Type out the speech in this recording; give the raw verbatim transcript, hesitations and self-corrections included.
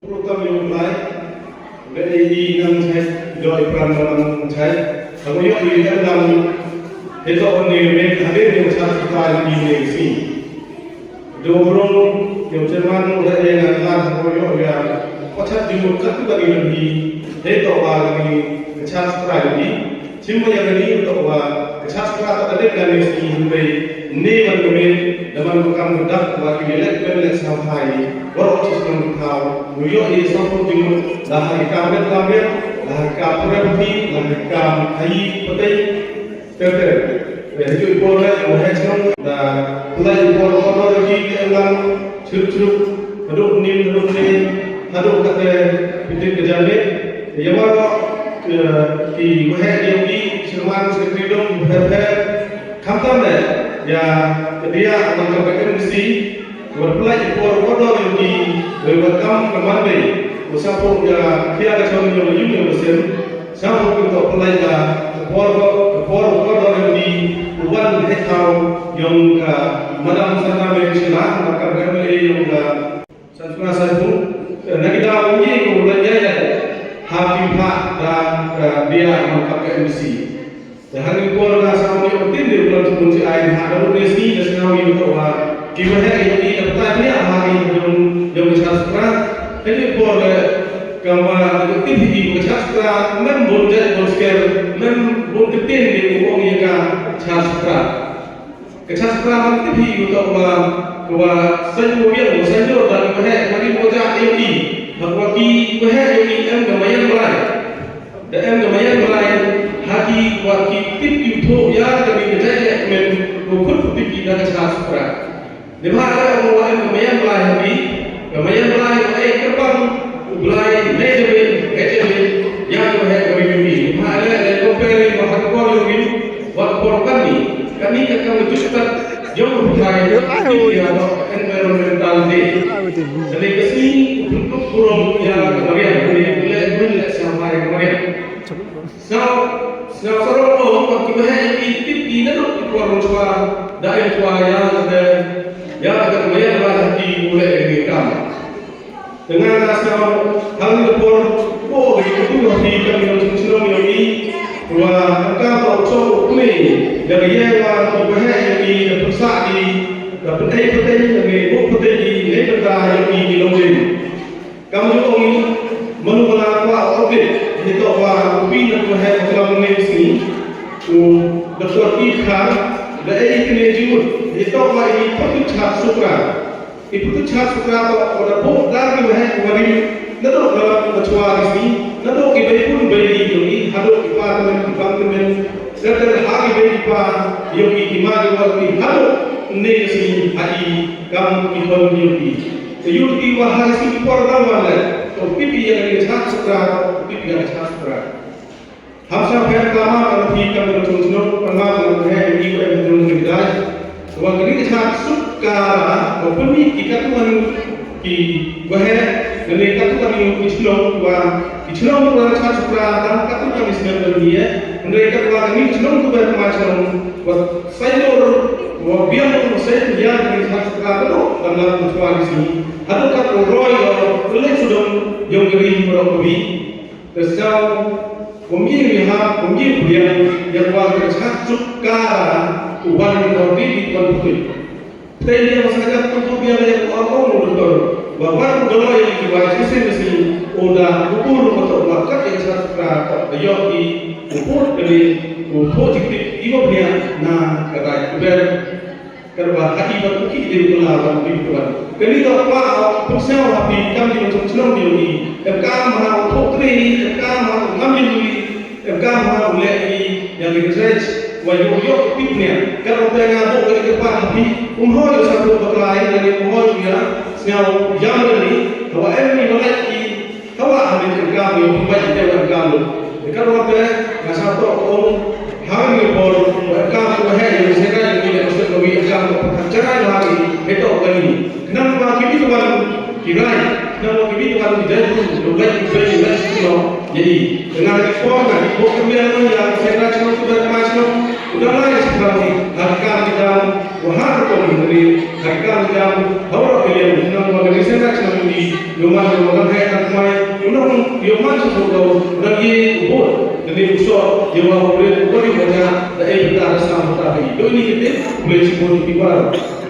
Program ïa u Blai. Ba ïa i nang chai, ïoh i pran nang chai. Haba ïoh i em nang. Hito ne me hadien ne chai chai ne si. Dei u briew ïa u chairman u la ïa ngan lad haba ïoh ïa. Pachat jingmut katto katne hi. Hito ba ni chai chai ni. Chim ba ïa kane u toh ba ka chah skra ta ka dei ka ne sngi hynrei ne ban ka mih da ban ka kam ka dak ba ki leh kmen leh sngewbha ïa waroh chi shnong ki thaw. Ngi ïoh ïa sngewthuh jingmut la ha ki kam rit lam rit, la ha ki kam pyrem pyrthi, la ha ki kam haei pateng ter ter. Te ha juh i por leh u heh shnong da pynlait i por kordor ïa ki ki em lang. Shuh shuh, haduh nim, haduh nim, haduh kate, pyntik ka janmiet. Ïa baroh, eh, ki waheh ïa ki, chairman, secretary dong, pher pher. Khamtam de, ïa, ka diah, man ka M D C, wat pynlait i por kordor ïa ki, wei wat kam ka man de, u sngewthuh ïa, ïa ka chong ïa, ïa, ïa, ïa, Sngewbha pynlait ka por, ka por kordor ïa u wan heh thaw ïong ka Madam Santa Mary Shylla, ka M L A ïong ka Santana Saipung, na ki daw ngi ko la ïa ïa ha ki phah da ka diah man ka M D C. Te ha ki por nga sa ïa u tin de u plan tu kun si ai ha ka ru de si da sngew ïa u to wa ki waheh ïa ki da pynlait ïa ha ki ïong ïong ka chah skra. Te ki por le Kaba ka tip hi ka chah skra, mem bun jait bun sker, mem bun ktien de u ong ïa ka chah skra. Ka chah skra ka tip hi u toh ba, kaba saiñ u biang, u saiñ u da ka heh, ka ri ka jah ïa ki. Haba ki ka heh ïa ki em ka mayan rai. Da em ka mayan rai, ha ki ba ki tip ki u thoh ïa ka ri ka jait leh kmen, ko khut putih ki da ka chah skra. Neibhah leh ong wa em ka mayan Blai ha phi, ka mayan Blai ka ei kyrpang u Blai nei da phi, nei da phi, ïa ka heh ka ri ka phi. Neibhah leh leh compare wa ha ka por ïa phi, wat por kan ni, kan ni ka kam ka juh tat, ïong u Blai, ïa ka environmental day. Ka dei ka sngi u pynkup burom ïa ka mariang, ka dei u leh, u leh sngewbha ïa ka mariang. Sngew, sngew sarong ong ba ki waheh ïa ki tip ki naduh ki por mynshuwa, da im shuwa ïa kata, ïa kata ka mayan ba ha ki u leh ïa ki kam. Te nga nga sngew hangne ka por, ko ïa ki tu ha ki kam ïa ki shnong ïa ki, wa ka kam ba u song u kmie, ïa ka ïa wa ki waheh ïa ki da pynsah ki, da pynei pynei ïa ki, buk pynei ki, ne pynta ïa ki ki long ding. Kam ju ong mano ba la kwah update, ngi toh wa u Pi na ka heh ka klam ne sngi, u Doktor Pi Khar, da ei kine jingmut, ngi toh wa i photo chart sukra. I photo chart sukra toh wa da buh da ki waheh wa ri, naduh ka la ka chwa ki sngi, naduh ki bei pun bei ri ïong i, haduh ki pa tymmen, ki pang tymmen, ka ter ha ki bei ki pa, ïong i ki ma ki wa ki, haduh ne ka sngi ha i, kam ki khon ïong i. Te ïoh ki wa ha shi ki por na wan le. To pip ïa ka chah sukra, to pip ïa ka chah sukra. Ham sa pher ka ma ka phi ka ma chung chung ka ma ka he ni wa em chung ni dai. Wa ka ni ka chah sukra, wa pun ni ki ka tu wan ki wa he, ka ni ka tu wan ni ki chnong wa, ki chnong wa chah sukra, dan ka tu wan ni snem ni eh. Ndai ka wa ka ni chnong tu wa ma chnong wa Sailor, wa biang wa sai ya ni ha sukra ka dok, kam la ku chwa ni si. Hadu ka ko roi lo, ko le sudong, yong ka ri ko rong ko bi. Te sau, ko mi ri ha, ko mi biang, ya wa ka cha sukra, ko wan ko bi, ko wan ko bi. Te ni ma sa ka ko biang ya ko ong ko doktor. Wa wan ko dolo ya ki wa ki sin ni si, o da, ko ko ru ko to wa ka ya cha sukra, ko yo ki, Ko put kane, ko put jingtip i wa bniah na ka dai kuber. Katba ha i ba kuki de ko la ba kuki tuan. Kane da pa pynsaw ha phi kam ki ba chung chnong ki ni. Em kam ha u thok tre, em kam ha u ngam ni ni. Em kam ha u leh ni, yang ki kresej. Wa yo yo pip ni. Katba nga bo ka pa ha phi. Um hoi sa ko ba klai, yang um hoi ya. Sngau yang ni. Wa em ni ba leh ki. Hawa ha ni ka kam ni pynbait ïa ka kam ni. Ka ruh te nga sa to ong ha ni por ka kam ko he ni se ka ni le se ko wi kam ko ka jara ha ni he to ka ni. Khnang ba ki bi wan ki rai, khnang ba ki bi Kan ki jait ruh, ruh lait ki briew, lait ki shnong ïa i. Te nga ha ki por nga, ki por ki briew, nga ïa ki seng shnong, ki briew ki shnong, u dang lai sha ki, ha ki kam ki jam, wa ha ka por ki briew, ha ki kam ki jam, ha u rok ki liang, nang wa ka seng shnong ki, ïoh man, ïoh man, hai kan mai, ïoh man, ïoh man sha u dang ïa u bud, kane u soh, ïa wa u briew, u briew u bad ïa, da ei bynta da sam bynta ha i. Dei ni ki tip, u briew sha u bud ki baroh.